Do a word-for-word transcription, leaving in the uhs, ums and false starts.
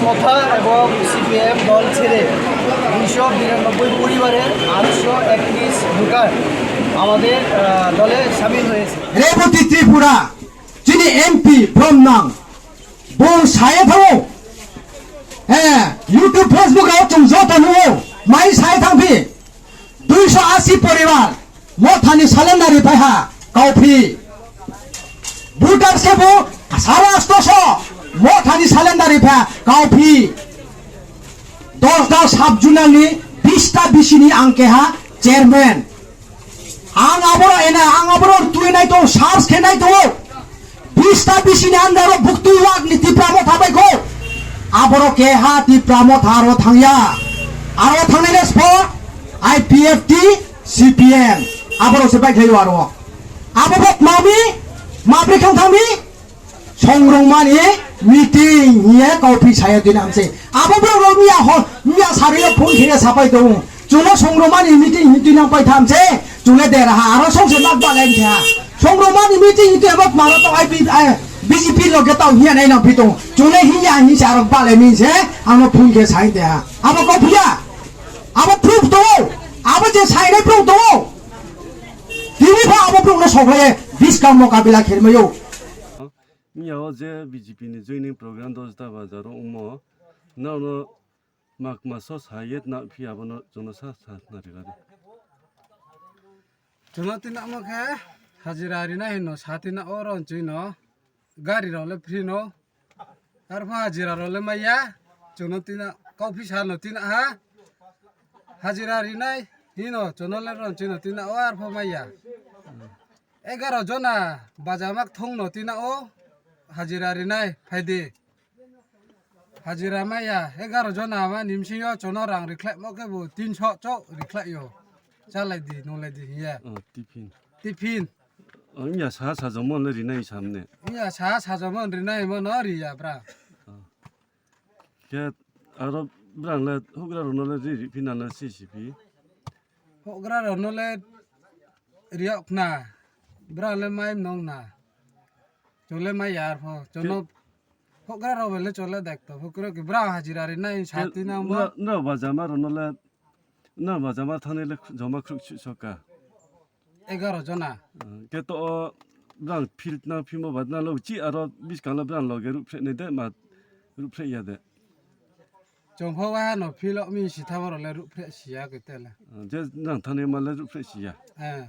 মথা এবং সিপিএম দল ছেড়ে দুইশো বিরানব্বই পরিবারের আটশো একত্রিশ ভোটার আমাদের, আহ, দলে সামিল হয়েছে। Reboti Tripura, chini M P Bromnang, bung saya thango. Eh, YouTube, Facebook rok chung joto nuo, mai saya thangphi. Duiso asi poribar, mothani salendari phaiha, kauphi. Voter se bo sare astoso, mothani salendari phaiha, kauphi. Dos da sub zonal ni, bis ta bisini ang keha chairman. Ang aboro ena, ang aboro tui nai to, search khe nai to. Bis ta bisini andaro buktui wak ni Tipra Motha bai ko. Aboro keha Tipra Motha aro thangya. Aro thangnai le spo I P F T, C P M. Aboro se bai khlaio aro. Abo bok mami, mabri khang thami. Songrongmani meeting hiye kauphi saya dinamse. Abo bro ro miya ho, miya sariyo phone khire sapai dong. Chuna songrongmani meeting hi dinam pai thamse. Chuna dera ha, aro songse mak balai kha. Songrongmani meeting hi dinam mara to I P, eh, B J P loge tau hiya nai na pitong. Chuna hiya hi sa aro balai min se, ano phone khe sai de ha. Abo kauphiya. Abo proof to. Abo je sai nai proof to. Tini pha abo proof no soklaye. Biskang mokabila khelmayo. Miya o je B J P ni joining program Dosda Bazar o wngmo, nono mak maso sa yet na phi abono jono sa sa na ri ladi. Jono tina mo khe hajira rina hino sa tina o ron chino gari rok le free no. Arpha hajira rok le maya jono tina kauphi sa no tina ha. Hajira rinai hino jono le ron chino tina o arpha maya. Egaroh jona bajamak thongno tina o hajira rinai phaidi. Hajira maya egaroh jona mani bisingo chono rang rikhlaimo khe bo tinso chok rikhlaio. Chalaidi nunglaidi hiya. Oh, tiffin. Tiffin. Oh, wngya saha sajamo le rinai samne. Wngya saha sajamo rinai mo no riya bra. Oh. Khe aro brang le hugra rono le ri ri phina le si si phi. Hugra rono le riyok na, bra le mai nong na. Chole mai yar pho, chono hugra ro le chole dek to, hugra ki bra hajira ri nai sati na mo. Na, na bajama rono le, na bajama thani le joma khruk si soka. Egaroh jona. Ke to o brang field na phimo bad na lo chi aro biskang le brang loge rup phre ne de ma rup phre ya de. Chongkho wa no philo mi sitha boro le rup phre siya ke tele. Ah, je nang thani ma le rup phre siya. Eh.